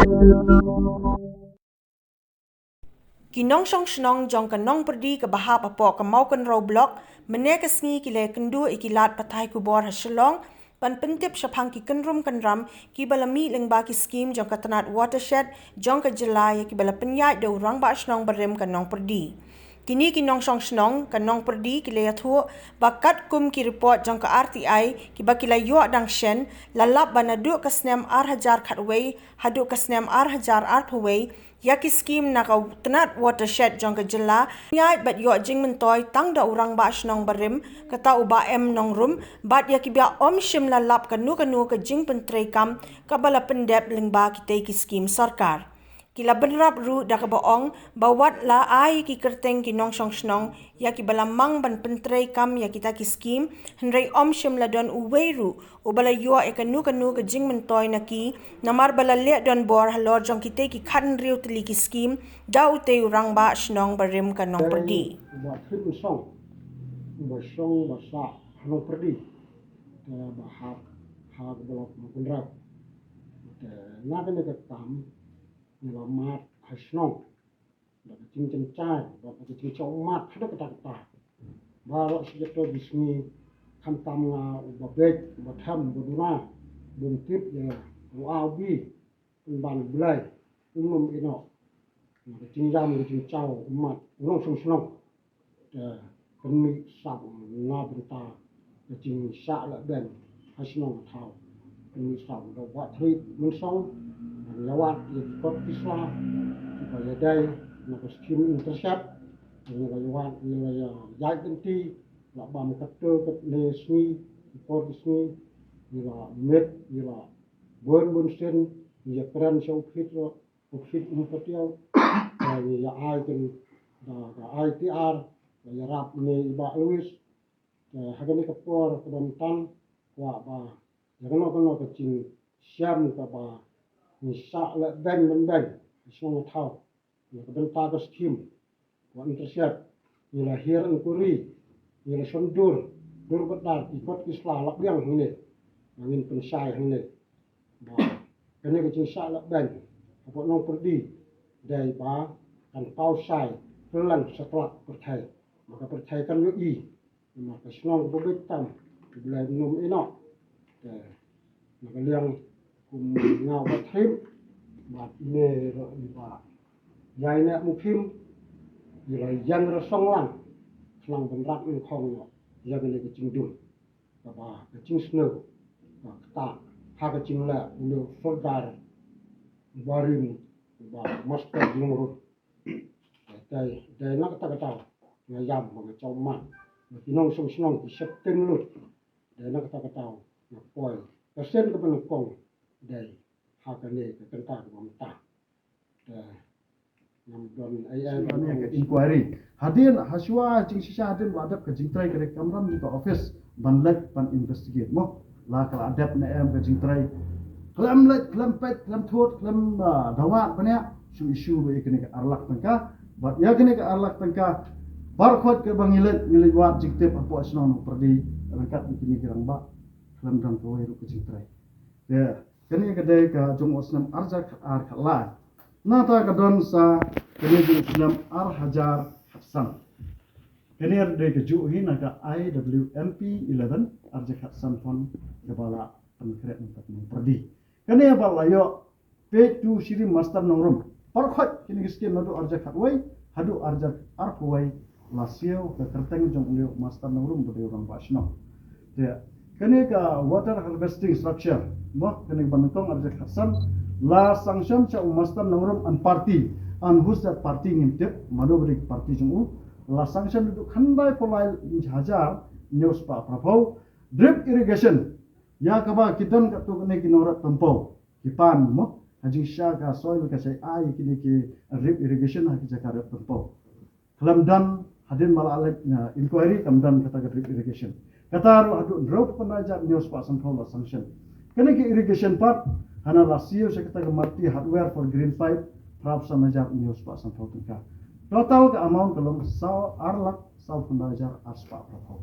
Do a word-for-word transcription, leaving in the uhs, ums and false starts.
Ki nongshong shnong jong ka Nongpyrdi kaba hap hapoh ka Mawkynrew Block, mynne ka sngi ki la ïakynduh ïa ki lad pathai khubor ha Shillong ban pyntip shaphang ki kynrum kynram kiba la mih lyngba ki skim jong ka tnat watershed jong ka jylla ïa kiba la pynïaid da u rangbah shnong barim ka Nongpyrdi. Kine ki nongshong shnong ka Nongpyrdi ki la ïathuh ba katkum ki report jong ka R T I kiba ki la ïoh dang shen, la lap ba naduh ka snem ar hajar khatwei haduh ka snem ar hajar arphew wei, ïa ki skim na ka tnat watershed jong ka jylla, pynïaid bad ïoh jingmyntoi tang da u rangbah shnong barim, kata u Bah M Nongrum, bad ïa kiba ym shym la lap kano kano ka jingpyntreikam kaba la pyndep lyngba kitei ki skim sorkar. Ki la bynrap ruh da kaba ong ba wat la ai ki kyrteng ki nongshong shnong ïa kiba la mang ban pyntreikam ïa kita ki skim, hynrei ym shym la don uwei ruh uba la ïoh ïa kano kano ka jingmyntoi na ki, namar ba la leh donbor halor jong kitei ki khathynriew tylli ki skim da utei u rangbah shnong barim ka Nongpyrdi. Uba Thrim Song, uba shong ba sah ha Nongpyrdi, te ba hap ha ka block Mawkynrew. Te na kane ka kam ngi la mad ha shnong da ka jingjynjar, da ka jingjynjar ummat, haduh katta katta. Baroh shi katta ki sngi, khamtam nga uba beit, uba them, uba duna, bym tip ïa u A u B, pynban U Blei, um ym ïehnoh. Na ka jingïam ka jingjaw ummat, u nongshong shnong. Te pynmih sap na bynta ka jingshah lehbeiñ ha shnong ha thaw. Pynmih sap da Bah Thrim Mynsong, ban ïawad ïa ki kot ki sla kiba ïadei na ka skim Intercept, ngi la ïawad, ngi la ïa ïaid lynti, la bam katto katne sngi, ki por ki sngi, ngi la miet, ngi la bun bun sien, ngi ïa kren sha u Phit ruh, u Phit um patiaw, ngi ïa ai kin da ka I T R, la ïarap ne i Bah Louis, te ha kane ka por kaba mynta, kwah ba ïa kano kano ka jingshem kaba ngi shah lehbeiñ mynbeiñ ha shnong ha thaw, na ka bynta ka skim, ka Intercept, ngi la hiar inquiry, ngi la shon dur, dur bad dar, ki kot ki sla la biang hangne, ba ngin pynshai hangne. Ba kane ka jingshah lehbeiñ hapoh Nongpyrdi, dei ba kan paw shai kylleng satlak pyrthei, ba ka pyrthei kan ïohi. Namar ka shnong kaba beit tam, U Blei um ïehnoh. Te na ka liang kum nga uba Thrim, bad ine ruh i Bah Ïaineh Mukhim, i la ïeng rasong lang khnang ban rak nyngkong noh ïa kane ka jingdum, kaba ka jingsngew ka ktah ha ka jingleh une u sordar uba rim, uba master Nongrum. Dei, dei na kata ka daw nga ïam ba nga jaw man ba ki nongshong shnong ki sheptieng lut. Dei na kata ka daw nga poi ka sien kaba nyngkong, dei ha kane ka kynta kaba mynta. Te ngam don ai ai ba ka inquiry. Hadien, ha shuwa jingshisha hadien ba la dep ka jingtrei, ka dei kamram jong ka office ban leit ban investigate mo. La ka la dep ne em ka jingtrei. Khlem leit, khlem peit, khlem thut, khlem, ah, dawa bniah, shu issue ba ïa kane ka ar lak tyngka. Bad ïa kane ka ar lak tyngka, baroh khoit kaba ngi leit, ngi leit wad jingtip hapoh shnong Nongpyrdi ryngkat bad kine ki rangbah. Khlem don kawei ruh ka jingtrei. Te kane ka dei ka jong u snem ar hajar khatar khatlai. Nangta ka don sa kane jong u snem ar hajar khatsan. Kane dei ka juh hi na ka I W M P eleven, ar hajar khatsan fund kaba la pynkhreh na ka Nongpyrdi. Kane ba la ïoh paid to Shri Master Nongrum. Baroh khoit kine ki skim naduh ar hajar khatwei haduh ar hajar arphew wei, la siew ka kyrteng jong u Master Nongrum ba dei u rangbah shnong. Te kane ka water harvesting structure, mo, kane ba nyngkong ar hajar khatsan, la sanction sha u Master Nongrum and party, and who's that party ngim tip, mano ba dei party jong u, la sanction naduh khyndai phew lai hajar hynñiew spah phraphew, drip irrigation, ïa kaba ki don katto katne ki nongrep tympew ki pan mo, ha jingshisha ka soil ka shai ai kine ki drip irrigation ha ki jaka rep tympew. Khlem don, hadien ba la leit na inquiry kam don kata ka drip irrigation. Kata ruh haduh hynriew phew khyndai hajar hynñiew spah sanphew la sanction. Kane ka irrigation pat, hana la siew sha kata ka Marti Hardware for green pipe, phra phew san hajar hynñiew spah sanphew tyngka. Total ka amount ka long saw, ar lak saw phew khyndai hajar ar spah phraphew.